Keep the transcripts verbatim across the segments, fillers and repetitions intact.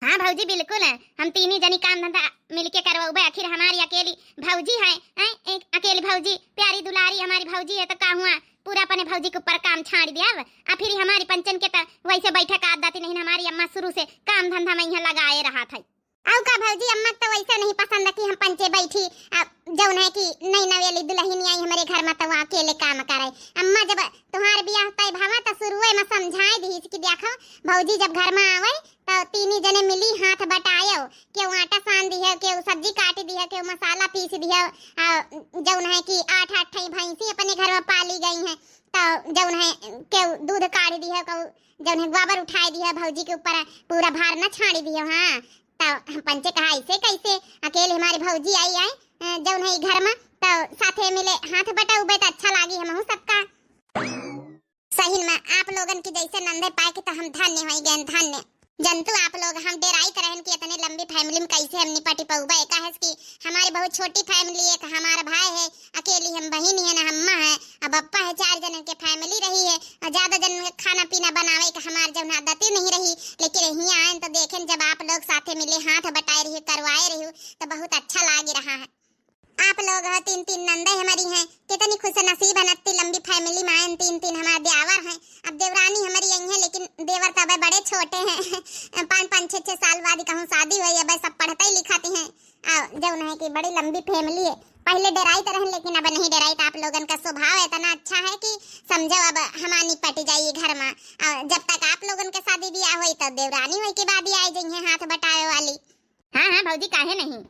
हाँ भौजी, बिल्कुल है, हम तीनी जनी काम धंधा मिलके करवउबे, आखिर हमारी अकेली भौजी है, हैं? एक अकेली भौजी, प्यारी दुलारी हमारी भौजी है, तो का हुआ, पूरा अपने भौजी के ऊपर काम छाड़ दिया। आ फिर हमारी पंचन के तो वैसे बैठे का आदत नहीं, हमारी अम्मा शुरू से काम धंधा में यहाँ लगाए रहा था। अउ का भौजी, अम्मा के तो वैसे नहीं पसंद कि हम पंचे बैठी, आ, जौन है कि नई नवेली दुल्हन आई हमरे घर में तो वहाँ अकेले काम करे। अम्मा जब तुम्हारे बियाह तय भावा तो शुरुए में समझाए दी कि देखो भौजी जब घर में आवे तो तीनी जने मिली हाथ बटायो, केहू आटा सान दियो, केहू सब्जी काट दियो, केहू मसाला पीस दियो। आ, जौन है कि आठ आठ ठई भैंसी अपने घर में पाली गई हैं, तो जौन है केहू दूध काढ़ दियो, केहू जौन है गोबर उठाए दियो, भौजी के ऊपर पूरा भार न छाड़ी दियो। हाँ, तो हम पंचे कहा ऐसे कैसे, अकेले हमारी भौजी आई आए, अ, जौन है ई घर में, तो साथे मिले हाथ बटाउबे तो अच्छा लागी हमहू सबका। सही में आप लोगन की जैसे नंदे पाए के तो हम धन्य होई गए, धन्य। जनतु आप लोग, हम डेराइत रहन कि इतने लंबी family में कैसे हम निपट पउबे, काहे से कि हमारी बहुत छोटी family है, एक हमारा भाई है, अकेली हम बहिन है ना, अम्मा है, अब अप्पा है, चार जनन के family रही है, और ज्यादा जन के खाना पीना बनावे के हमार जौन आदत ही नहीं रही, लेकिन यहीं आयन तो देखेन जब आप लोग साथे मिले, हाथ बटाए रही, करवाए रही, तो बहुत अच्छा लाग रहा है। आप लोग हो तीन तीन नंदे हमारी हैं, कितनी खुश नसीब है, इतनी लंबी family में आयन, तीन तीन हमारे देवर हैं। अब देवरानी हमारी यही है, लेकिन देवर तो अबे बड़े छोटे हैं, पाँच पाँच छः छः साल बाद कहूँ शादी हुई, अबे सब पढ़ते ही लिखाते हैं। आ, जौन है कि बड़ी लंबी family है। पहले डेराइत रहन, लेकिन अब नहीं डेराइत। आप लोगन का स्वभाव इतना अच्छा है कि समझो अब हमार निपट जाई घर में। आ, जब तक आप लोगन के शादी ब्याह होई, तो देवरानी होई के बाद ही आई जइहे हाथ बटावे वाली। हाँ, हाँ भौजी, काहे नहीं?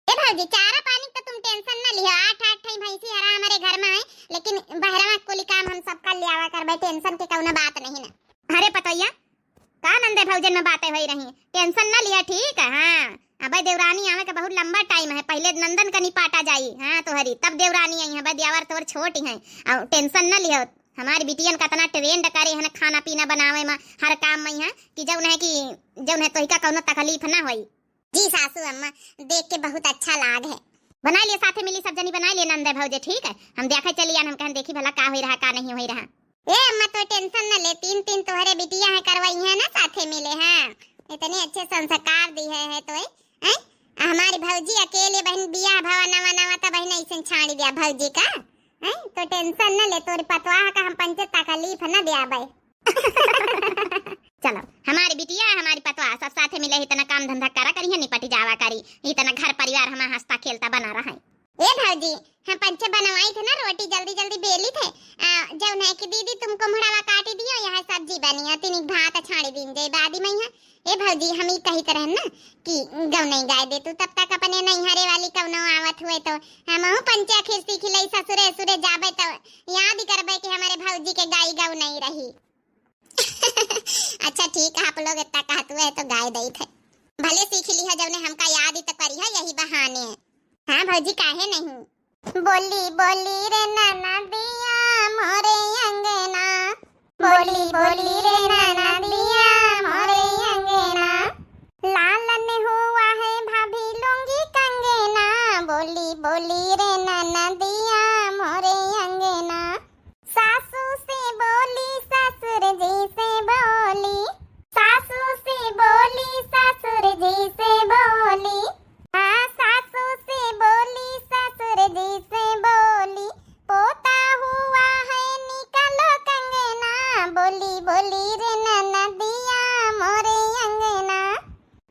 ए भौजी, चारा पानी तो तुम tension न लिहो, आठ आठ ठई भैंसी हरा हमारे घर में है, लेकिन बहरवा कुली काम हम सब कर लियावा करबे, tension के कौनो बात नहीं ना। अरे पतोइया, का नंदे भौजन में बातें होई रही, tension न लिया, ठीक है? हाँ, अबे देवरानी आवे के बहुत लंबा time है, पहले नंदन का निपाटा जाई, हाँ, तोहरी, तब देवरानी आई है, अबे देवर तोर छोट ही है, और tension न लियो, हमारी बिटियन का इतना trained करे है ना, खाना पीना बनावे में, हर काम में है कि जौन है कि, जौन है तोहिका कौनो तकलीफ ना होई। जी सासू अम्मा, देख के बहुत अच्छा लाग है। बनाई लिए साथे मिली सब जनी, बनाई लिए नंदे भौजे, ठीक है? हम देखे चली आन, हम कहन देखी भला का होई रहा, का नहीं होई रहा। ए अम्मा, तो tension न ले, तीन तीन तोहरे बिटिया है, करवाई है ना साथे मिले, हाँ। इतने अच्छे संस्कार दिए है तो, हैं? आ हमारी भौजी अकेले बहन बियाह भवा नवा नवा तो बहन ऐसे छाड़ी दिया भौजी का, हैं? तो tension न ले, तोरी पतवाह का हम पंचे तकलीफ न दिया बे। चलो, हमारी बिटिया, हमारी पतवाह सब साथे मिले, इतना काम धंधा करा करी है, निपट जावा करी, इतना घर परिवार हमारा हंसता खेलता बना रहा है। ए भौजी, हम पंचे बनवाई थे ना, रोटी जल्दी जल्दी बेली थे। आ, जौन है कि दीदी तुम कुम्हड़ावा काटी दियो, यहाँ सब्जी बनी है, तीन भात छाड़ी दीन जे बादी में है। ए भौजी, हम ई कही तरह ना कि गौ नहीं गाय दे तू, तब तक अपने नैहरे वाली कौनो आवत हुए तो हमहू पंचे आखिर सीख लई, ससुरे सुरे जाबे तो याद करबे कि हमारे भौजी के गाई गौ नहीं रही। अच्छा ठीक है, आप लोग इतना कहत हुए तो गाय दई थे, भले सीख ली है, जौने हमका याद ही तो करी है यही बहाने। हाँ भौजी, काहे नहीं? बोली बोली रे ननदिया मोरे अंगना, बोली बोली रे ननदिया मोरे अंगना, लालन हुआ है भाभी लूंगी कंगना, बोली बोली रे ननदिया मोरे अंगना। सासू से बोली ससुर जी से बोली, सासू से बोली ससुर जी से बोली, हाँ, सासू से बोली ससुर जी से बोली, पोता हुआ है निकालो कंगना, बोली बोली रे ननदिया मोरे अंगना,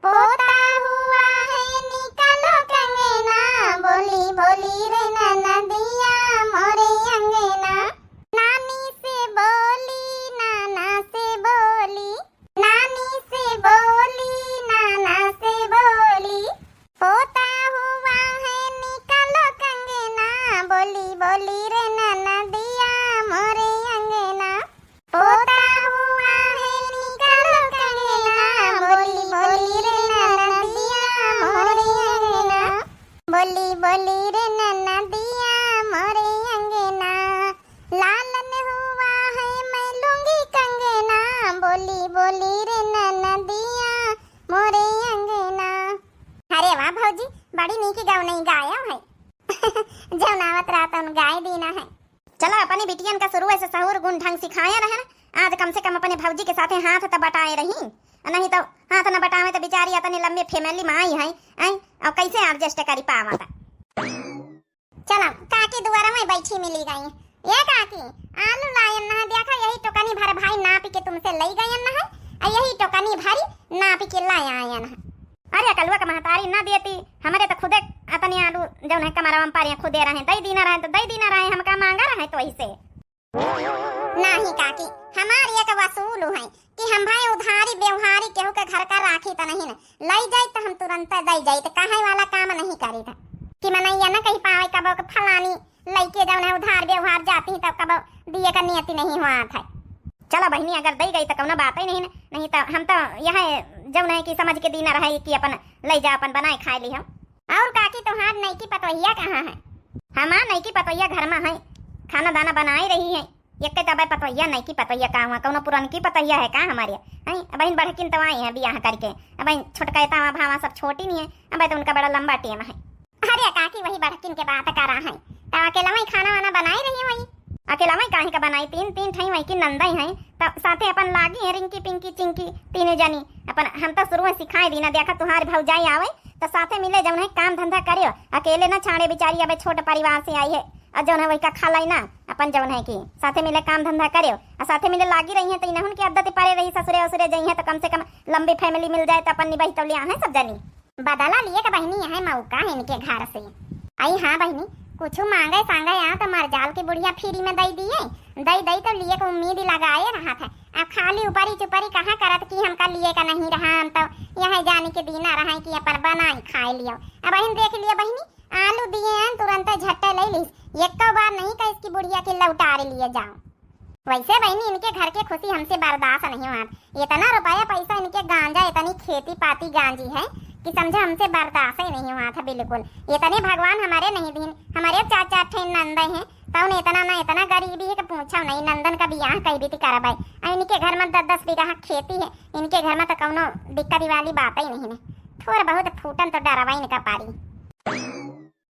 पोता हुआ है निकालो कंगना, बोली बोली रे ननदिया मोरे अंगना, नानी से बोली नाना से बोली, नानी से बोली नाना से बोली, पोता हुआ है निकालो कंगना, बोली बोली रे ननदिया मोरे अंगना, पोता हुआ है निकालो कंगना, बोली बोली रे ननदिया मोरे अंगना, बोली बोली रे ननदिया मोरे अंगना, लालन हुआ है मैं लूंगी कंगना, बोली बोली रे ननदिया मोरे अंगना। अरे वाह भौजी, बड़ी नीक गवनई गायो है। जौन आवत रहा तौन गाय दीना है। चला, अपनी बिटियन का शुरू से सहूर गुण ढंग सिखाया रहे ना, आज कम से कम अपने भौजी के साथे हाथ त बटाए रही। नहीं तो हाथ न बटावे तो बेचारी अतनी लंबी family में आई है, आई, और कैसे adjust करी पावत? चला, काकी दुआरा में बैठी मिली गई। ए काकी, आलू लायन ना, देखा यही टोकनी भर भाई नाप के तुमसे लई गयन ना है, आ यही टोकनी भरी नाप के लायन है। अरे कलुआ का महतारी ना देती, हमरे तो खुदे अतनी आलू जौन है कमरवा में पारे खुदे रहे, दई दीना रहे तो दई दीना रहे, हमका मांगा रहे तो ऐसे। नाही काकी, हमार एक वसूल है कि हम भाई उधारी व्यवहारी केहू के घर का राखी त नहीं न, लई जाई त हम तुरंत दई जाई, त कहे वाला काम नहीं करी था कि मनैया न कही पावे कबो के फलानी लइके जौन है उधार व्यवहार जाती त कबो दिए का नियति नहीं हुआ था। चला बहिनी, अगर दई गई त कौनो बात ही नहीं न, नहीं त हम त यह जौन है कि समझ के दीना रहे कि अपन लई जा, अपन बनाए खाए ली हम। और काकी, तोहार नईकी पतोहिया कहाँ है? हमार नईकी पतोहिया घर में है, खाना दाना बनाई रही है। एक तबे पतोहिया, नईकी पतोहिया का हुआ, कौनो पुरनकी पतोहिया है का हमारे? हैं, अबहिन बड़किन तो आई है बियाह करके, अबहिन छोटका तावा भावा सब छोटी नहीं है, अब तो उनका बड़ा लंबा टेम है। अरे काकी, वही बड़किन के बात करा है, तब अकेला वही खाना वाना बनाई रही वही। अकेला वही काहे का बनाई, तीन तीन ठाई वही की नंदई है, तब साथे अपन लागी है रिंकी पिंकी चिंकी तीनों जनी। अपन हम तो शुरू में सिखाई दी ना, देखा तुहार भौजाई आवे तो साथे मिले जौन है काम धंधा करियो, अकेले ना छाड़े, बेचारी अबे छोट परिवार से आई है, और जौन है वही का खा लाई ना, अपन जौन है कि साथे मिले काम धंधा करियो, और साथे मिले लागी रही है तो इनहुन की आदत पड़े रही, ससुरे उसुरे जई है तो कम से कम लंबी family मिल जाए तो अपन निबही तौलिया है सब जनी। बदला लिए का बहिनी, यह मौका है इनके घर से। आई हाँ बहिनी, कुछ मांगे सांगे आ तो मरजाल की बुढ़िया free में दई दिए, दई दई तो लिए का उम्मीद लगाए रहा था। अब खाली ऊपरी चुपरी कहाँ करत कि हमका लिए का नहीं रहा, हम तो यह जाने के दीना रहा कि अपन बनाई खाए लियो। अब बहिन देख लियो बहिनी, आलू दिए हैं तुरंत झट्टे ले लीस, एक बार नहीं कह इसकी बुढ़िया की लौटारे लिए जाओ। वैसे बहिनी इनके घर के खुशी हमसे बर्दाश्त नहीं हुआ, इतना रुपया पैसा इनके गांजा, इतनी खेती पाती गांजी है कि समझो हमसे बर्दाश्त ही नहीं हुआ था बिल्कुल। इतने भगवान हमारे नहीं दीन, हमारे चार चार ठे नंदे हैं, तो उन्हें इतना ना इतना गरीबी है कि पूछो नहीं, नंदन का बियाह कई बीती करब है। और इनके घर में दस दस बीघा खेती है, इनके घर में तो कौनो दिक्कत वाली बात ही नहीं है, थोड़ा बहुत फूटन तो डरवा इनका पारी।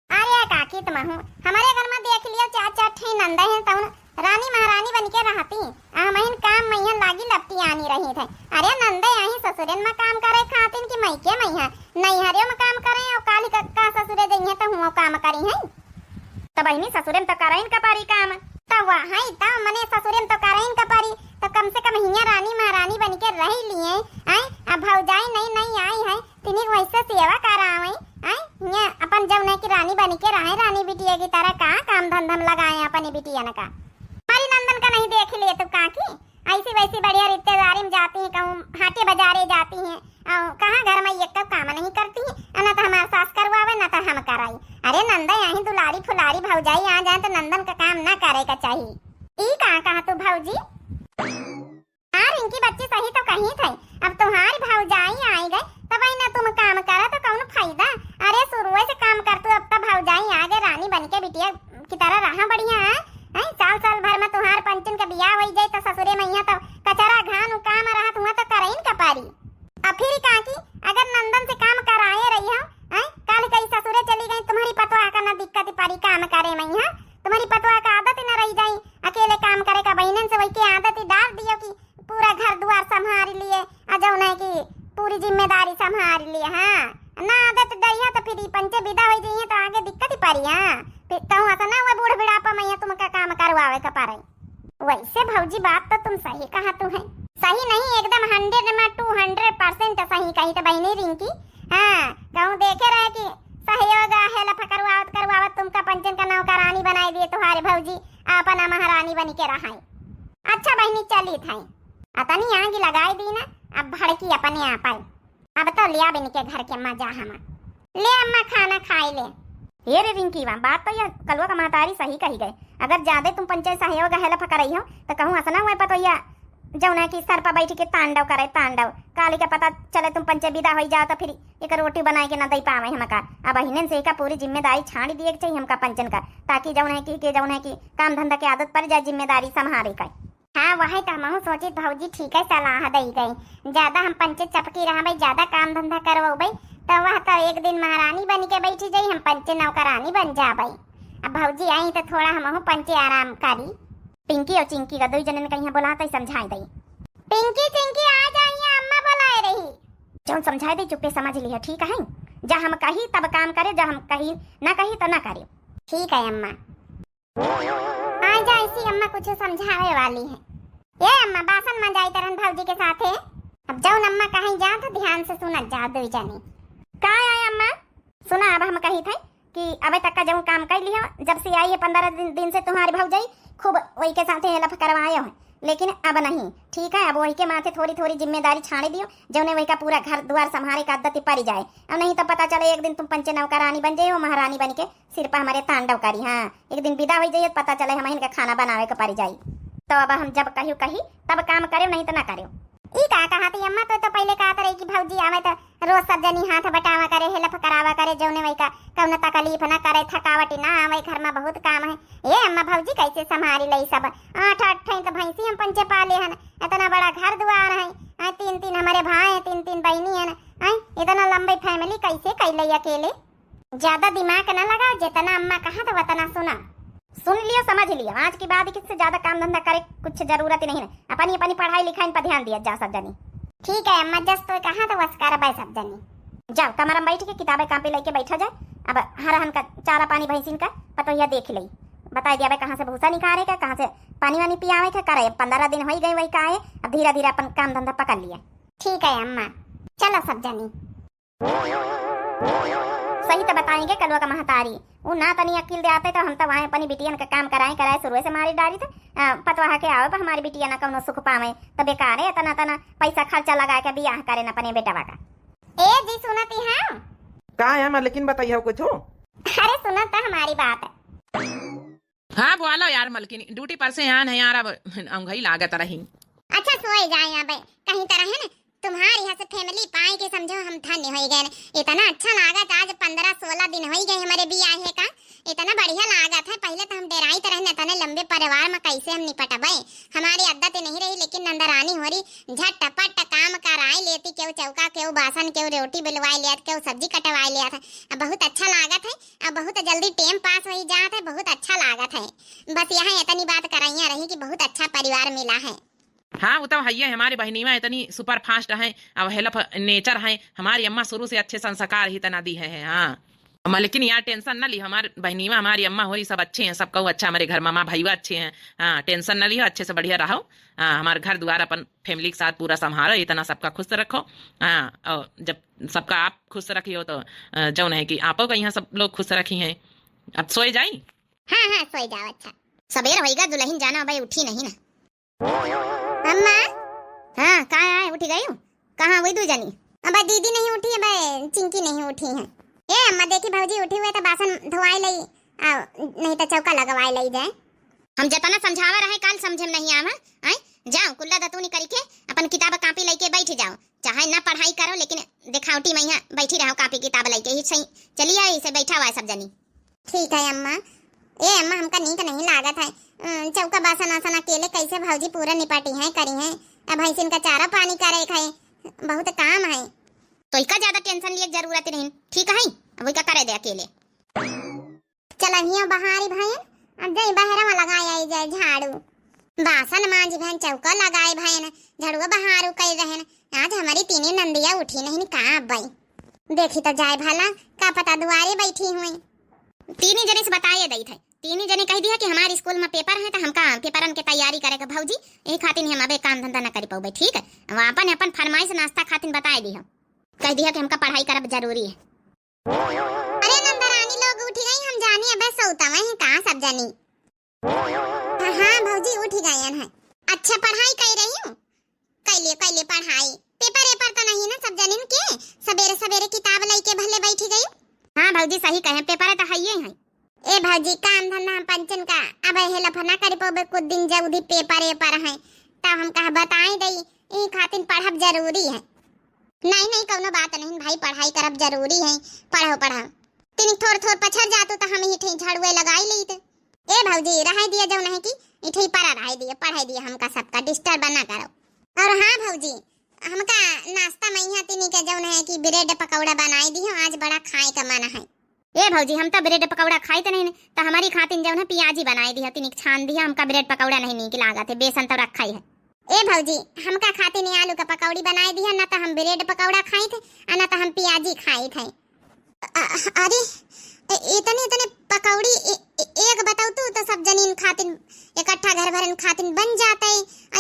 अरे काकी, तुमहू हमरे घर में देख लियो, चार चार ठे नंदे हैं, तउन रानी महारानी बन के रहती। आ हमहिन काम मइहन लागी लपटी आनी रही थे। अरे नंदे आई ससुरेन में काम करे खातिन कि मइके मइहा, नैहरे में काम करे, और काली का, का ससुरे जइहे तो हुआ काम करी हैं। तो बहिनी ससुरे में तो करइन का पारी काम। तो वही तो मने ससुरे में तो करइन का पारी, तो कम से कम हियाँ रानी महारानी बन के रह लिए। आए अब भौजाई नई नई आई है, तिनिक वैसे सेवा करावे, आय, हियाँ अपन जौन है कि रानी बनी के रहे, रानी बिटिया की तरह का काम धंधा में लगाए अपनी बिटियन का। हमारी नंदन का नहीं देख लिए तो काकी, ऐसी वैसी बढ़िया रिश्तेदारी में जाती हैं, कहूँ हाटे बाजारे जाती हैं, और कहाँ घर में एक काम नहीं करती हैं, ना तो हमारे सास करवावे, ना तो हम कराई। अरे नंदा, यहीं दुलारी फुलारी भौजाई आ जाए तो नंदन का काम ना करे का चाहिए। ई का कहा तू भौजी? हाँ रिंकी बच्ची, सही तो कही थे। अब तुम्हारी भौजाई आई गए, तब आई ना तुम काम करा तो कौन फायदा? अरे शुरुए से काम कर तू, अब तो भौजाई आ गए, रानी बन के बिटिया की तरह रहा बढ़िया है। हैं? साल साल भर में तुम्हार पंचन के बियाह होई जाए तो ससुरे में यहाँ तो कचरा घान काम रहत हुआ तो करइन का पारी। अब फिर काकी, अगर नंदन से काम कराए रही हो, हैं? कल कई ससुरे चली गई, तुम्हारी पतवा का ना दिक्कत पारी काम करे में यहाँ, तुम्हारी पतवा का आदत न रही जाई अकेले काम करे का। बहिनन से वही के आदत ही डाल दियो कि पूरा घर दुआर संभाल लिए, आ जौन है कि पूरी जिम्मेदारी संभाल लिए। हाँ, ना आदत डरिया तो फिर ई पंचे विदा हो जाइए तो आगे दिक्कत ही पड़ी। हाँ, फिर कहूँ ऐसा ना हुआ बूढ़ बुढ़ापा में ये तुमका काम करवावे का पड़े। वैसे भौजी बात तो तुम सही कहा तू है, सही नहीं एकदम हंड्रेड में टू हंड्रेड परसेंट सही कही तो बहिनी रिंकी। हाँ, कहूँ देखे रहे कि सहयोग हेल्प करवावत करवावत तुमका पंचन का नौकरानी बनाई दिए तुम्हारे भौजी, अपन महारानी बनी के रहाई। अच्छा बहिनी, चली थाई। अतनी आग लगाई दी ना, अब भड़की अपने आप आई। अब तो लिया बिन के घर के मजा हम। ले अम्मा, खाना खाई ले। हे रे रिंकी, वा बात तो यह कलुआ का महतारी सही कही गए। अगर ज्यादा तुम पंचे सहयोग हेल्प करई हो, तो कहूँ असना हुए पतोहिया जौन है कि सर पर बैठ के तांडव करे, तांडव। काली का पता चले तुम पंचे विदा होई जाओ, तो फिर एक रोटी बनाए के ना दे पावे हमका। अब बहिनन से का पूरी जिम्मेदारी छाड़ दिए के चाहिए हमका पंचन का, ताकि जौन है कि, के जौन है कि काम धंधा के आदत पड़ जाए, जिम्मेदारी संभाले का। हाँ, वही तो हमहू सोचित भौजी ठीक है सलाह दई गई। ज्यादा हम पंचे चपकी रहबे, ज्यादा काम धंधा करवबे, तो वह तो एक दिन महारानी बन के बैठी जाई, हम पंचे नौकरानी बन जाबे। अब भौजी आई तो थोड़ा हमहू पंचे आराम करी। पिंकी और चिंकी का दुई जनन कहीं बुलाते समझाई दई। पिंकी, चिंकी, आ जाइए, अम्मा बुलाए रही। जौन समझाए दे चुप्पे समझ लिहा, ठीक है? जा हम कही तब काम करे, जा हम कही ना कही तो ना करे। ठीक है अम्मा। आ जा ऐसी अम्मा कुछ समझावे वाली है। ए अम्मा, बासन मंजाई तरन भौजी के साथे। अब जौन अम्मा कहीं जा तो ध्यान से सुनत जा दुई जनी। का है अम्मा? सुना, अब हम कही थे कि अबे तक का जौन काम कर लियो, जब से आई है पंद्रह दिन, दिन से तुम्हारी भौजाई खूब वही के साथे हेल्प करवायो है, लेकिन अब नहीं, ठीक है? अब वही के माथे थोड़ी थोड़ी जिम्मेदारी छाड़े दियो, जौने वही का पूरा घर द्वार संभारे का आदत पड़ जाए। अब नहीं तो पता चले एक दिन तुम पंचे नौकरानी बन जाइयो, महारानी बन के सिर पर हमारे तांडव करी। हाँ, एक दिन विदा हो जाइए, पता चले हम इनका खाना बनावे के पड़ जाई। तो अब हम जब कहियो कही तब काम करे, नहीं तो ना करे। ई का कहा थी अम्मा, तो, तो पहले कहत रही कि भौजी आवे तो रोज सब जनी हाथ बटावा करे, हेल्प करावा करे, जौने वही का कौनो तकलीफ ना करे, थकावट ना आवे, घर में बहुत काम है। ए अम्मा, भौजी कैसे संभारी लई सब? आठ आठ ठे तो भैंसी हम पंचे पाले हन, इतना बड़ा घर दुआर है, आ, तीन तीन हमारे भाई हैं, तीन तीन बहनी हैं, आ, इतना लंबी फैमिली कैसे कैले अकेले? ज्यादा दिमाग ना लगाओ, जितना अम्मा कहा तो वतना सुना। सुन लियो, समझ लियो, आज के बाद किससे ज्यादा काम धंधा करे कुछ जरूरत ही नहीं है। अपनी अपनी पढ़ाई लिखाई पर ध्यान दिया जा सब जनी। ठीक है अम्मा, जस तो कहा तो वस करबे सब जनी। जाओ कमरा में बैठ के किताबें कापी लेके बैठा जाए। अब हर हन का चारा पानी भैंसिन का पतोहिया देख ले, बताई दिया कहाँ से भूसा निकाले का, कहाँ से पानी वानी पियावे का करे। पंद्रह दिन हो ही गए वही का है, अब धीरे धीरे अपन काम धंधा पकड़ लिया। ठीक है अम्मा, चलो सब जनी। सही तो बताएंगे कलुआ का महतारी, वो ना तनी अकिल दे आते तो हम तो वहाँ अपनी बिटियन का काम कराए कराए शुरू से मारी डारी थे। आ, पतवाह के आवे पर हमारी बिटिया ना कौनो सुख पावे, तो बेकार है इतना तना पैसा खर्चा लगा के बियाह करे न अपने बेटवा का। ए जी सुनती हैं? का है मलकिन, बताइए कुछ? अरे सुनत तो हमारी बात। हाँ बोलो यार मलकिन, ड्यूटी पर से आन है यार, अब औंघई लागत रही। अच्छा सोए जाए अब, कहीं तरह है ना तुम्हारे यहाँ से फैमिली पाए के समझो हम धन्य हो गए। इतना अच्छा लागत, आज पंद्रह सोलह दिन हो गए हमारे बियाहे का, इतना बढ़िया लागत है। पहले तो हम डेराइत रहने इतने लंबे परिवार में कैसे हम निपटबे। हमारी आदत नहीं रही, लेकिन नंदरानी होरी झटपट काम कराए लेती, केहू चौका, केहू बासन, केहू रोटी बेलवाए लेत, केहू सब्जी कटवाए लेत है। अब बहुत अच्छा लागत है, अब बहुत जल्दी टाइम पास हो जात है, बहुत अच्छा लागत है। बस यहाँ इतनी बात कराइया रही कि बहुत अच्छा परिवार मिला है। हाँ, वो तो है ही, हमारी बहनीवा इतनी super fast है, अब help nature है। हमारी अम्मा शुरू से अच्छे संस्कार ही तना दी है, है, हाँ। अम्मा, लेकिन यार tension ना ली, हमारी बहनीवा, हमारी अम्मा होरी सब अच्छे हैं, सब कहू अच्छा, हमारे घर में माँ भाईवा अच्छे हैं। हाँ, tension ना लियो, अच्छे से बढ़िया रहो। हाँ, हमारे घर द्वार अपन family के साथ पूरा संभालो, इतना सबका खुश रखो। हाँ, और जब सबका आप खुश रखियो तो, अ, जौन है कि आपो का यहाँ सब लोग खुश रखी हैं। अब सोए जाई? हाँ, हाँ, सोए जाओ। अच्छा, सबेर होइगा, दुल्हन जाना भाई उठी नहीं ना। अम्मा। हाँ, का है, उठी गई? कहाँ हुई दू जनी? अब दीदी नहीं उठी, अब चिंकी नहीं उठी है। ए अम्मा, देखी भौजी उठी हुए तो बासन धोवाई लई, आ, नहीं तो चौका लगवाई लई जाए। हम जतना समझावा रहे काल समझे में नहीं आवा। आए, जाओ कुल्ला दतूनी करी के अपन किताब कापी लेके बैठ जाओ, चाहे ना पढ़ाई करो लेकिन देखावटी में यहाँ बैठी रहो कापी किताब लेके ही सही। चलिए इसे बैठा हुआ है सब जनी। ठीक है अम्मा। ए अम्मा, हमका नीक नहीं लागत है। अ, चौका बासन आसन अकेले कैसे भौजी पूरा निपटी हैं, करी हैं? अब भैंसिन का चारा पानी करे के है, बहुत काम है। तो इका ज्यादा tension लिए जरूरत नहीं, ठीक है? अब वही का करे दे अकेले। चल हियो बहारी भैन, अब जाई बहरवा लगाए आई जाए झाड़ू। बासन मांजी भैन, चौका लगाए भैन, झाड़ुआ बहारू कई रहन। आज हमारी तीनी नंदिया उठी नहीं का अब्बई। देखी तो जाए भला, का पता दुआरे बैठी हुई। तीनी जने से बताए दई थे, तीनी जने कह दिया कि हमारे स्कूल में पेपर है तो हमका पेपरन के तैयारी करे के भौजी, यही खातिर हम अबे काम धंधा न कर पाऊबे, ठीक है? अब अपन अपन फरमाइश नाश्ता खातिर बताए दिया, कह दिया कि हमका पढ़ाई करब जरूरी है। अरे नंदरानी लोग उठी गई, हम जानी अबे सौतवा ही कहाँ सब जनी। हाँ, हाँ भौजी उठी गई है। अच्छा पढ़ाई कर रही हूँ। कैले, कैले पढ़ाई? पेपर एपर तो नहीं ना सब जनिन के? सबेरे, सबेरे किताब लेके भले बैठी गई। हाँ भौजी, सही कहे, पेपर तो है ही है। ए भौजी, काम धंधा हम पंचन का अब हेल्प ना कर पाबे, कुछ दिन जल्दी पेपर एपर है, तब हम कहा बताई दई, ई खातिर पढ़ब जरूरी है। नहीं, नहीं, कौनो बात नहीं भाई, पढ़ाई करब जरूरी है, पढ़ो, पढ़ो। तिनी थोर, थोर पछड़ जातू तो हम ही ठे झाड़ुए लगाई लेते। ए भौजी, रहाई दिया जौन है कि इठई परा रहाई दिया, पढ़ाई दिया, हमका सबका disturb ना करो। और हाँ भौजी, हमका नाश्ता में यहाँ तिनी के जौन है कि bread पकौड़ा बनाई दियो, आज बड़ा खाए का मन है। ए भौजी, हम तो bread पकौड़ा खाइत नहीं, तो हमारी खातिन जौन है पियाजी बनाई दियो, तिनी के छान दियो, हमका bread पकौड़ा नहीं नीक लागत है, बेसन तो रखा ही है। ए भौजी, हमका खातिर आलू का पकौड़ी बनाए दिया, ना तो हम ब्रेड पकौड़ा खाई थे, आ ना तो हम पियाजी खाई थे। अ-, अरे, ए-, इतने, इतने पकौड़ी, ए-, ए-, एक बताऊ तू तो सब जनीन खातिन, इकट्ठा घर भरन खातिन बन जाते।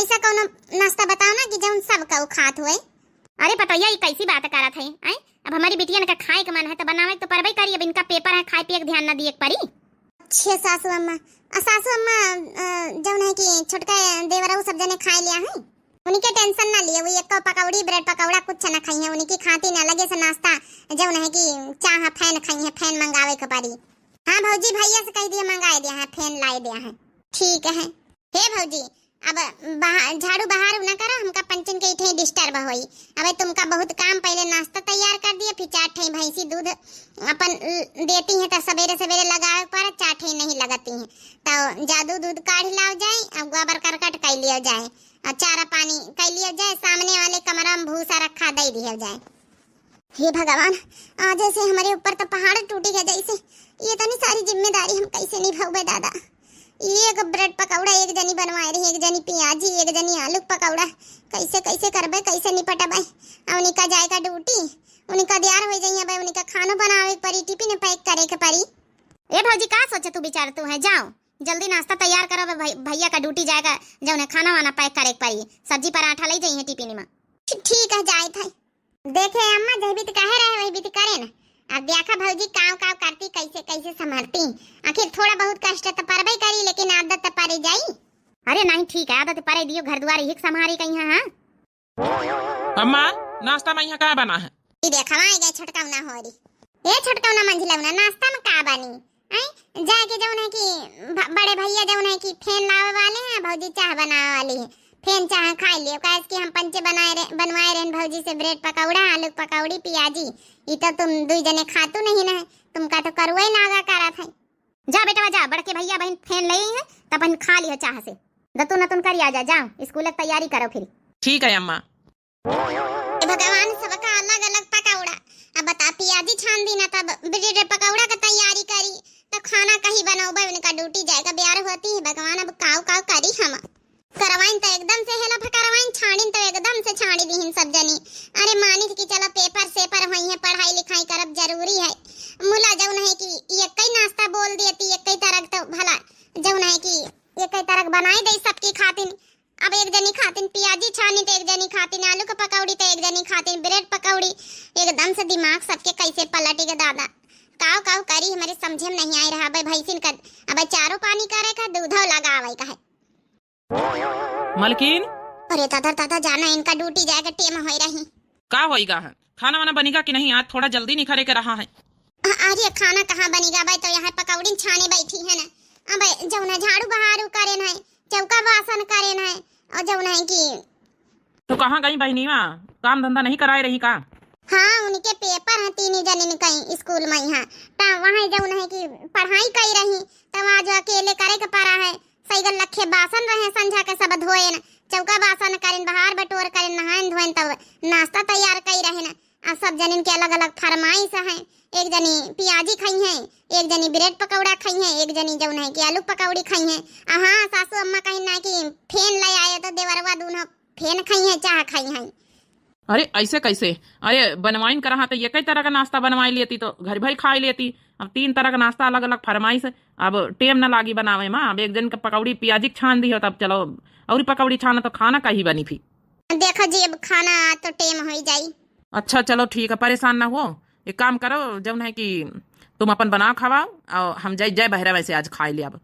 ऐसा कौनो नाश्ता बताओ ना कि जौन सब केहू खात हुए। अरे पतोहिया, ई कैसी बात करत है, आय? अब हमारी बिटियन का खाए के मन है तो बनावे के तो परबे करी, अब इनका पेपर है, खाए पिए के ध्यान ना दिए के परी। अच्छे सासू अम्मा, आ सासू अम्मा, अ, जौन है कि छोटका देवरऊ सब जने खाए लिया है, उनके टेंशन ना लिए, वो एक पकौड़ी, ब्रेड पकौड़ा कुछ ना खाई है, उनकी खातिर अलगे से नाश्ता, जौन है कि चाह फैन खाई है, फैन मंगावे के परी। हाँ भौजी, भैया से कह दिया, मंगाए दिया है, फैन लाए दिया है। ठीक है। हे भौजी, अब बहा-, झाड़ू बहारू ना करो, हमका पंचन के इठे डिस्टर्ब होई। अबे तुमका बहुत काम, पहले नाश्ता तैयार कर दिए, फिर चार ठे भैंसी दूध अपन ल-, देती हैं तो सवेरे सवेरे लगावे पर चार ठे नहीं लगती हैं, तो जा दूध दूध काढ़ लाओ जाए, अब गोबर करकट कर लियो जाए, और चारा पानी कर लियो जाए, सामने वाले कमरा में भूसा रखा दे दियो जाए। हे भगवान, आज ऐसे हमारे ऊपर तो पहाड़ टूटी है जैसे। ये इतनी सारी जिम्मेदारी हम कैसे निभाऊबे दादा? एक ब्रेड पकौड़ा एक जनी बनवाए रही, एक जनी पियाजी, एक जनी आलू पकौड़ा, कैसे कैसे करबे, कैसे निपटबे? आ उनका जाएगा ड्यूटी, उनका दियार हो जाइए बे, उनका खानो बनावे के परी, टिफिन पैक करे के परी। ए भौजी, का सोचे तू विचार तू है? जाओ जल्दी नाश्ता तैयार करो बे, भै-, भैया का ड्यूटी जाएगा, जौन है खाना वाना पैक करे के परी, सब्जी पराठा ले जाइए टिफिन में। ठी-, ठीक है, जाए थे। देखे अम्मा, जही बीत कहे रहे वही बीत करे न। अब देखा भौजी काव काव करती, कैसे कैसे संभरती। आखिर थोड़ा बहुत कष्ट तो परबे करी, लेकिन आदत तो परे जाई। अरे नहीं, ठीक है, आदत परे दियो, घर दुआर ही संभारी कहीं है, हाँ? अम्मा, नाश्ता में यहाँ का बना है? ई देखा, वहाँ गए छोटकौना होरी। ए छोटकौना, मंझिलौना, नाश्ता में का बनी? आय, जाके जौन है कि भ-, बड़े भैया जौन है कि फेन लावे वाले हैं, भौजी चाह बनावे वाली है। फेन चाह खाए लियो, काहे कि हम पंचे बनाए रहे, बनवाए रहन भौजी से ब्रेड पकौड़ा, आलू पकौड़ी, पियाजी। ई तो तुम दुई जने खातू नहीं ना है, तुमका तो करुआ ही लागा करत है। जा बेटवा जा, बड़के भैया बहन फेन ले हैं, तब बहन खा लियो चाह से। दतुन नतुन करी आ जा, जाओ स्कूल की तैयारी करो फिर। ठीक है अम्मा। हे भगवान, सबका अलग अलग पकौड़ा। अब बता, पियाजी छान दी ना, तब ब्रेड पकौड़ा का तैयारी करी, तो खाना कहीं बनौबे, उनका ड्यूटी जाएगा, ब्यार होती है। भगवान, अब काव काव करी हम। करवाइन तो एकदम से हेलफ करवाइन, छाड़िन तो एकदम से छाड़ी दीहिन सब जनी। अरे मानित कि चलो पेपर सेपर होई है, पढ़ाई लिखाई करब जरूरी है। मुला जौन है कि ये कई नाश्ता बोल दियती, ये कई तरह तो भला जौन है कि ये कई तरह बनाई दे सबकी खातिन। अब एक जनी खातिन पियाजी छानी, तो एक जनी खातिन आलू के पकौड़ी, तो एक जनी खातिन ब्रेड पकौड़ी। एकदम से दिमाग सबके कैसे पलट गए दादा। काव काव करी, हमारे समझे में नहीं आए रहा। अबे भैंसिन का, अबे चारो पानी करे का, दूधो लगावे का है। मलकिन। अरे दादा, दादा जाना, इनका ड्यूटी जाए के टेम होई रही। का होई गा है? खाना वाना बनिगा कि नहीं? आज थोड़ा जल्दी निखरे के रहा है। अ-, अरे खाना कहाँ बनिगा भाई, तो यहाँ पकौड़ी छाने बैठी है ना। अब जौन है झाड़ू बहारू करे ना है, चौका बासन करे ना है, और जौन है कि तो कहाँ गई बहिनीवा? काम धंधा नहीं कराए रही का? हाँ, उनके पेपर है तीन जनिन कई स्कूल में यहाँ। ता वहाँ जौन है कि पढ़ाई कई रही, तब आज अकेले करे के पड़ा है। सैगल लखे बासन रहे, संझा के सब धोएन, चौका बासन करेन, बहार बटोर करेन, नहाएन धोएन, तब नाश्ता तैयार कई रहेन। आ सब जनिन के अलग-अलग फरमाइश है। एक जनी पियाजी खइहैं, एक जनी ब्रेड पकौड़ा खइहैं, एक जनी जौन है कि आलू पकौड़ी खइहैं। आ हाँ, सासू अम्मा कहिन ना कि फेन ले आए तो देवरवा दूनो फेन खइहैं, चाह खइहैं। अरे ऐसे कैसे? अरे बनवाइन करा हाँ तो ये कई तरह का नाश्ता बनवाई लेती तो घर भर खाई लेती। अब तीन तरह का नाश्ता अलग-अलग फरमाइश, अब टेम न लागी बनावे मा। अब एक जन के पकौड़ी पियाजी के छान दिहो, तब चलो और पकौड़ी छानो तो खाना कहीं बनी फिर। देखो जी, अब खाना तो टेम होई जाई। अच्छा चलो ठीक है, परेशान ना हो, एक काम करो, जौन है कि तुम अपन बनाओ खावाओ, और हम जाई जाए बहरा वैसे आज खाए ले अब।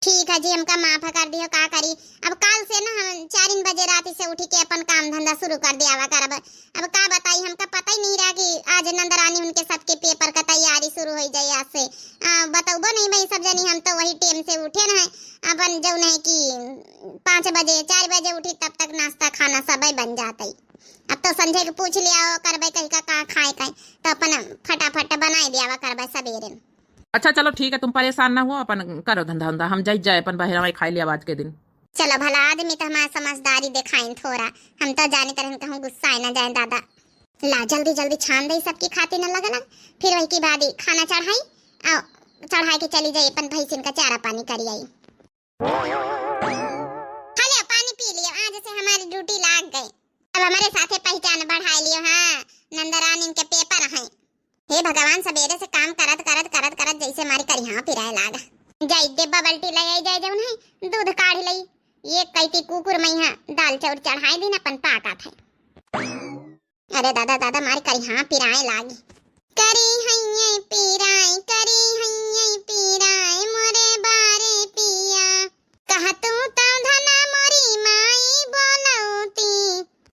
ठीक है जी, हमका माफ कर दियो, का करी, अब काल से ना हम चारिन बजे रात से उठी के अपन काम धंधा शुरू कर दियावा करब। अब का बताई, हमका पता ही नहीं रहा कि आज नंदरानी उनके सबके पेपर का तैयारी शुरू हो जाए आज से। आ, बतौबो नहीं भाई सब जनी, हम तो वही टेम से उठे रहे, अपन जौन है कि पाँच बजे, चार बजे उठी, तब तक नाश्ता खाना सबे बन जाते। अब तो संझे के पूछ लिया करबे कहीं का, का खाए का, तो अपन फटाफट बनाए दियावा करबे सबेरे। अच्छा चलो ठीक है, तुम परेशान ना हो, अपन करो धंधा उंधा, हम जाई जाए अपन बहरा में खाई लिया आज के दिन। चलो भला आदमी तो हमारा समझदारी दिखाइन थोड़ा, हम तो जाने तरह कहूँ गुस्सा आए ना जाए दादा। ला जल्दी जल्दी छान दे सबकी खातिर न लग लग, फिर वही के बाद ही खाना चढ़ाई, आ चढ़ाई के चली जाई अपन भैंसिन का चारा पानी करी आई। खा लिया, पानी पी लिया, आज से हम हमारी ड्यूटी लाग गई। अब हमरे साथे पहचान बढ़ाए लियो, हाँ, नंदरानी इनके पेपर हैं। हे भगवान, सबेरे से काम करत, करत, करत, करत जैसे हमारी करिहाँ पिराए लाग। जाई डिब्बा बाल्टी ले आई जाए, जौन है, दूध काढ़ लई। ये कैती कुकुर मैया दाल चाउर चढ़ाए दिन अपन पाका थे। अरे दादा, दादा, हमारी करिहाँ पिराए लागी। करी हैये पिराए, करी हैये पिराए, मोरे बारे पिया। कह तू तौ धना मोरी माई बोलौती,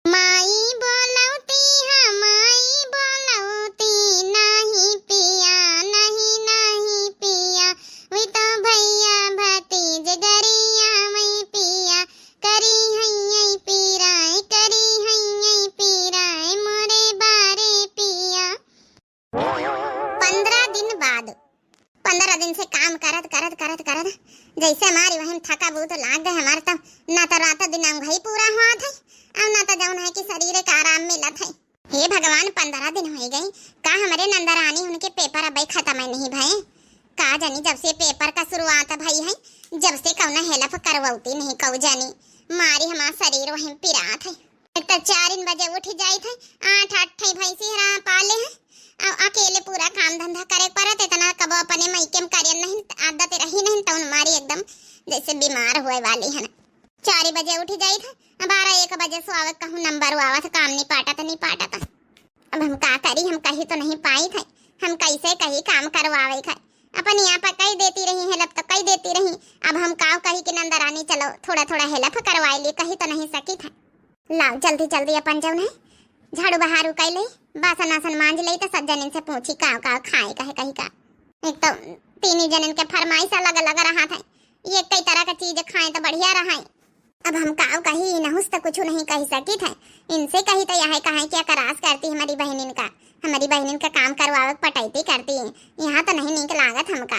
माई बोलौती, हाँ, माई बोलौती, नाही पिया, नाही, नाही पिया, वी तो भैया भतीज गरिया वही पिया, करी हैये पिराए, करी हैये पिराए, मोरे बारे पिया। पन्द्रह दिन बाद, पन्द्रह दिन से काम करत, करत, करत, करत, जैसे हमारी वहीं थका बहुत लाग गए हमारे, तब ना तो रात दिन अंगही पूरा हुआ था, और ना तो जौन है कि शरीर के आराम मिलत है। हे भगवान, पन्द्रह दिन हो गए, का हमरे नंदरानी उनके पेपर अबे खत्म नहीं भए? का जानी, जब से पेपर का शुरुआत भई है, जब से कौनो हेल्प करवौती नहीं कऊ जानी, मारी हमार शरीर वहीं पिरात है। एक तो चार बजे उठ जाइत है, आठ आठ ठे भैंसी हरा पाले है, और अकेले पूरा काम धंधा करे पड़त, इतना कबो अपने मायके में करे नहीं, आदत रही नहीं, तो मारी एकदम जैसे बीमार हुए वाली है ना। चार बजे उठ जाइत है, बारह एक बजे सोआवे, कहूँ नंबर आवत, काम नहीं पाटत, नहीं पाटत। अब हम का करी, हम कही तो नहीं पाइत है, हम कैसे कही काम करवावे है। अपन यहाँ पर कही देती रही, हेल्प तो कही देती रही, अब हम का कही कि नंदरानी चलो थोड़ा थोड़ा हेल्प करवाए लिए, कही तो नहीं सकी था। लाओ जल्दी जल्दी अपन जौन है झाड़ू बहारू कई ले, बासन आसन मांज ले, तो सब जनिन से पूछी का का खाए कहे कही का। एक तो तीन ही जनिन के फरमाइश अलग अलग रहा था, ये कई तरह का चीज खाए तो बढ़िया रहा है। अब हम काव कही, इनहुस तो कुछ नहीं कही सकित है। इनसे कही तो यह कहे कि अकरास करती हमारी बहनिन का, हमारी बहनिन का काम करवावे के पटैती करती। यहाँ तो नहीं नीक लागत हमका।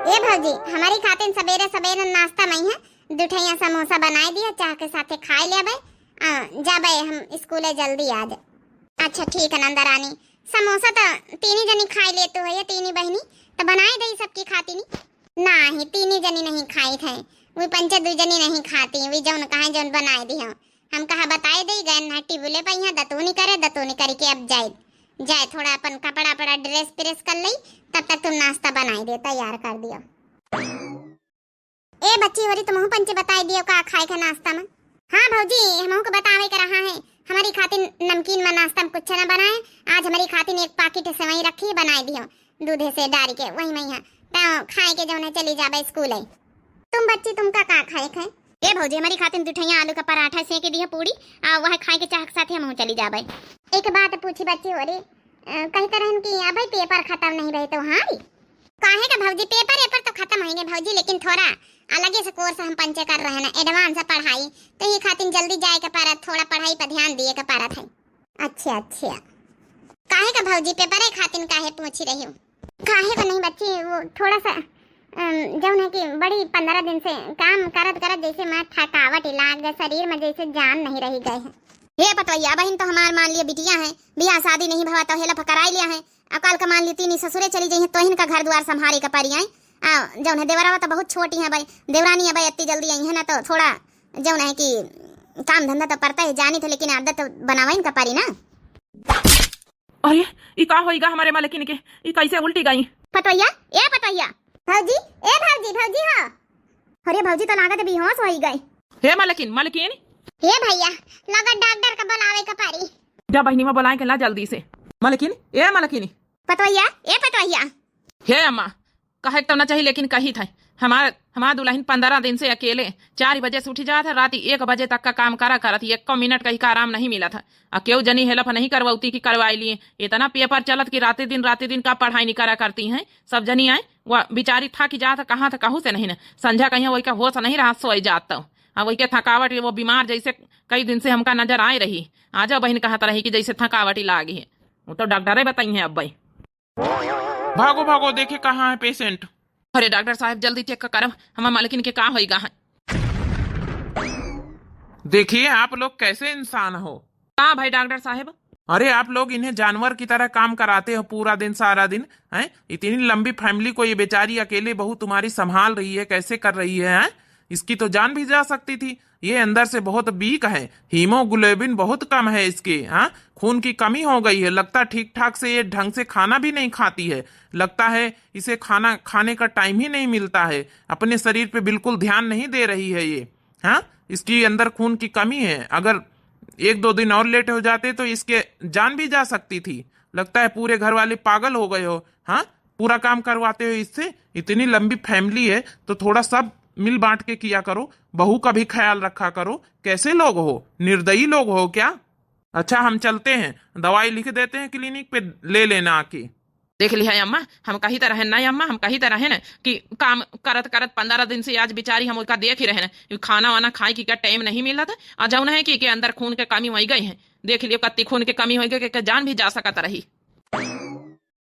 ए भौजी, हमारी खातिर सबेरे सबेरे नाश्ता में है दुठैया समोसा बनाए दिया, चाह के साथे खाए लेबे, आ, जाबे हम स्कूले जल्दी आज। अच्छा ठीक है नंदरानी, समोसा तो तीनी जनी खाए लेते हो ये तीनी बहनी, तो बनाए दई सबकी खाती नी। नाही, तीनी जनी नहीं खाई थे, वे पंचे दुई जनी नहीं खाती, वे जौन कहे जौन बनाए दी हो। हम कहा बताए दे गए ना टिबुले पे यहाँ दतूनी करे, दतूनी करके अब जाए, जाए थोड़ा अपन कपड़ा पड़ा ड्रेस प्रेस कर ले, तब तक तुम नाश्ता बनाए दे, तैयार कर दियो। ए बच्ची होरी, तुमहू पंचे बताए दियो का खाए के नाश्ता में। हाँ भौजी, हमहू के बतावे के रहा है, हमारी खातिर नमकीन में नाश्ता में कुछ ना बनाए, आज हमारी खातिर एक पाकिट सेवई रखी, बनाए दियो दूधे से डाल के, वही में यहाँ तो खाए के जौने चली जाबे स्कूल है। तुम बच्ची, तुमका का खाए के है? ए भौजी, हमारी खातिर दुठैया आलू का पराठा सेक दिया पूड़ी, आ वह खाए के चाह के साथ ही हमहू चली जाबे। एक बात पूछी बच्ची होरी, अ, कहते रहन कि अबे पेपर खत्म नहीं रहे तो हाँ री? काहे का भौजी, पेपर एपर तो खत्म होइगे भौजी, लेकिन थोड़ा अलगे से कोर्स हम पंचे कर रहे हैं ना, एडवांस पढ़ाई, तो ये खातिर जल्दी जाए के परत, थोड़ा पढ़ाई पर ध्यान दिए के परत है। अच्छा अच्छा, काहे का भौजी, पेपर है खातिर काहे पूछी रही हो? काहे का नहीं बच्ची, वो थोड़ा सा अम, जौन है कि बड़ी पन्द्रह दिन से काम करत करत जैसे मैं थकावट ही लाग गए, शरीर में जैसे जान नहीं रही गए है। हे पतवैया, बहन तो हमार मान लिया बिटिया है, बियाह शादी नहीं भवा तो हेल्प कराई लिया है, अब काल का मान लिया तीनी ससुरे चली जाइए तो इनका घर द्वार संभारे का परी आई। आ जौन है देवरावा तो बहुत छोटी है भाई, देवरानी है भाई, इतनी जल्दी आई है ना तो थोड़ा जौन है कि काम धंधा तो पड़ता है जानी थे, लेकिन आदत तो बनावा इनका परी ना। अरे, ई का होइगा हमारे मलकिन के? ई कैसे उल्टी गई? पतोहिया, ए पतोहिया। भौजी, ए भौजी, भौजी हो। अरे भौजी तो लागत बेहोश होई गई। हे मलकिन, मलकिन। हे भैया, लागत डॉक्टर का बुलावे का परी। जा बहिनी में बुलाए के ला जल्दी से। मलकिन, ए मलकिन। पतोहिया, ए पतोहिया। हे अम्मा, कहे तो ना चाहिए, लेकिन कही था। हमार, हमार दुल्हन पन्द्रह दिन से अकेले चार बजे से उठ जात है, रात एक बजे तक का काम करा करत, एको मिनट कहीं का आराम नहीं मिलत है। आ केहू जनी हेल्प नहीं करवौती कि करवाई लिए। इतना पेपर चलत कि राते दिन, राते दिन का पढ़ाई नहीं करा करती हैं। सब जनी आए, वह बेचारी थक जात है, कहाँ था, कहूँ से नहीं ना। संझा कहीं वही का होश नहीं रहा, सोए जात तो। आ वही के थकावट, वो बीमार जैसे कई दिन से हमका नजर आए रही। आ जाओ बहन, कहत रही कि जैसे थकावट ही लागी है। वो तो डॉक्टरे बताई हैं अब भाई। भागो, भागो, देखे कहाँ है पेशेंट। अरे डॉक्टर साहब, जल्दी चेक करब, हमार मालकिन के का होइगा है। देखिए, आप लोग कैसे इंसान हो। का भाई डॉक्टर साहब? अरे, आप लोग इन्हें जानवर की तरह काम कराते हो पूरा दिन, सारा दिन, हैं? इतनी लंबी फैमिली को ये बेचारी अकेले बहू तुम्हारी संभाल रही है, कैसे कर रही है, हैं? इसकी तो जान भी जा सकती थी। ये अंदर से बहुत वीक है, हीमोग्लोबिन बहुत कम है इसके। हाँ, खून की कमी हो गई है, लगता ठीक ठाक से ये ढंग से खाना भी नहीं खाती है, लगता है इसे खाना खाने का टाइम ही नहीं मिलता है, अपने शरीर पे बिल्कुल ध्यान नहीं दे रही है ये। हाँ, इसकी अंदर खून की कमी है, अगर एक दो दिन और लेट हो जाते तो इसके जान भी जा सकती थी। लगता है पूरे घर वाले पागल हो गए हो। हाँ, पूरा काम करवाते हो इससे। इतनी लंबी फैमिली है तो थोड़ा सब मिल बांट के किया करो, बहू का भी ख्याल रखा करो। कैसे लोग हो, निर्दयी लोग हो क्या? अच्छा, हम चलते हैं, दवाई लिख देते हैं क्लिनिक पे, ले लेना आके। देख लिहा अम्मा, हम कही त रहेन ना अम्मा, हम कही त रहेन कि काम करत करत पंद्रह दिन से आज बेचारी हम ओका देख ही रहेन, खाना वाना खाए की का टाइम नहीं मिलत, और जौन है कि के अंदर खून के कमी होइ गई है। देख लियो, कत्ती खून के कमी होइ गई, के जान भी जा सकत रही।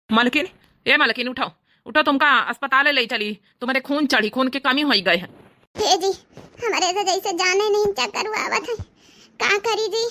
मलकिन, ए मलकिन, उठो, उठो, तुमका अस्पताल ले चली, तुम्हारे खून चढ़ी, खून के कमी होइ गए है। हे जी, हमरे से जैसे जाने नहीं चक्कर हुआ आवत है, का करी जी,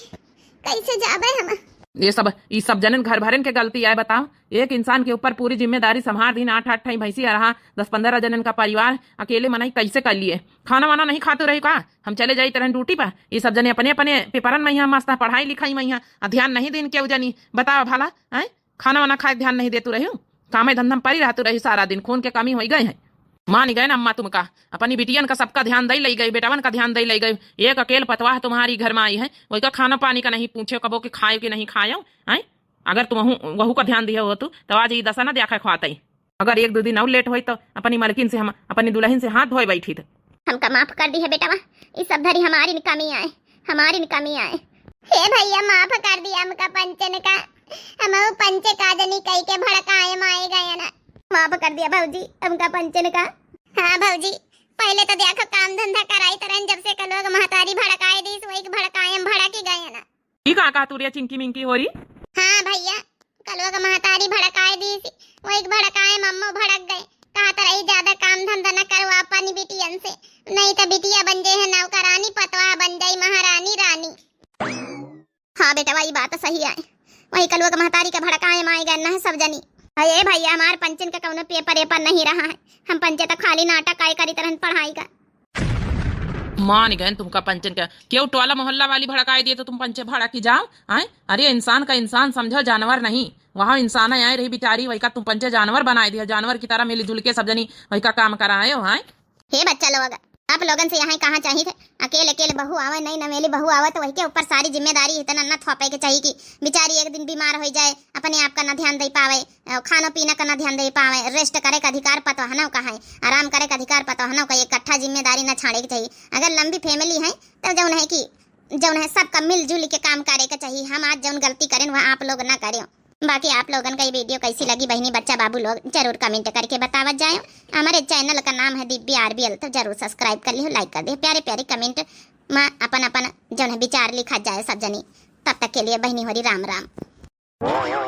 कैसे जाबे हम? ये सब, ई सब जनन घर भरन के गलती आए। बताओ, एक इंसान के ऊपर पूरी जिम्मेदारी संभार दीन, आठ आठ ठाई भैंसी रहा, दस पंद्रह जनन का परिवार, अकेले मनई कैसे कर लिए? खाना वाना नहीं खाते रही का? हम चले जाई तरह ड्यूटी पर, ये सब जने अपने अपने पेपरन में यहाँ मस्त है, पढ़ाई लिखाई में यहाँ, आ ध्यान नहीं दीन केहू जनी। बताओ भला, हैं? खाना वाना खाए के ध्यान नहीं देतू रही, कामे धंधा में पड़ी रहतू रही सारा दिन, खून के कमी होइ गए है। मान गए ना अम्मा तुमका, अपनी बिटियन का सबका ध्यान दई लई गई, बेटवन का ध्यान दई लई गई। एक अकेल पतवाह तुम्हारी घर में आई है, वही का खाना पानी का नहीं पूछे, कबो के खाए कि नहीं खाए, हैं? अगर तुम वहू, वहू का ध्यान दिए हो तू, तो आज ये दशा ना देखा खुआते। अगर एक दो दिन और लेट होई तो अपनी मलकिन से, हम अपनी दुल्हन से हाथ धोए बैठी थे। हमका माफ कर दी है बेटवा, ई सब धरी हमारी न कमी आए, हमारी न कमी आए। हे भैया, माफ कर दिया हमका पंचन का, हम वो पंचे का जनी कई के भड़काए माए गए ना। माफ कर दिया भौजी हमका पंचन का। हाँ भौजी, पहले तो देखो काम धंधा कराई तरन, जब से कलोग महतारी भड़काए दीस, वही के भड़काए हम भड़क ही गए ना। ई का कहा तू रे चिंकी मिंकी होरी? हाँ भैया, कलवा का महतारी भड़काए दीस, वही के भड़काए मम्मो भड़क गए। कहत रही ज्यादा काम धंधा न करवा अपनी बिटियन से, नहीं तो बिटिया बन जाए है नौकरानी, पतवा बन जाई महारानी रानी। हाँ बेटा, वही बात सही है, वही कलवा का महतारी के भड़काए माए गए न है सब जनी। अरे भैया, हमार पंचन का कौनो पेपर एपर नहीं रहा है, हम पंचे तो खाली नाटक आए करी तरह पढ़ाई का। मान गए तुमका पंचन के, केहू टोला मोहल्ला वाली भड़काए दिए तो तुम पंचे भड़क ही जाओ, आए? अरे इंसान का इंसान समझो, जानवर नहीं। वहाँ इंसान आए रही बेचारी, वही का तुम पंचे जानवर बनाए दिया, जानवर की तरह मिलजुल के सब जनी वही का काम कराए हो, आए? हे बच्चा लोग, आप लोगन से यहाँ कहाँ चाहिए थे? अकेले अकेले बहू आवे, नई नवेली बहू आवे तो वही के ऊपर सारी जिम्मेदारी इतना न थोपे के चाहिए कि बेचारी एक दिन बीमार हो जाए, अपने आप का न ध्यान दे पावे। अ, खानो पीना का ना ध्यान दे पावे, रेस्ट करे का अधिकार पतोहनों का है, आराम करे का अधिकार पतोहनों का, इकट्ठा जिम्मेदारी ना छाड़े के चाहिए। अगर लंबी फैमिली है तो जौन है कि जौन है सबका मिलजुल के काम करे के चाहिए। हम आज जौन गलती करें वह आप लोग ना करें। बाकी आप लोगन का ये वीडियो कैसी लगी बहनी बच्चा बाबू लोग जरूर कमेंट करके बतावत जाए। हमारे चैनल का नाम है दिव्य आरबीएल, तो जरूर सब्सक्राइब कर लियो, लाइक कर दियो, प्यारे प्यारे कमेंट में अपन अपन जौन है विचार लिखा जाए सब जनी। तब तक के लिए बहनी होरी राम राम।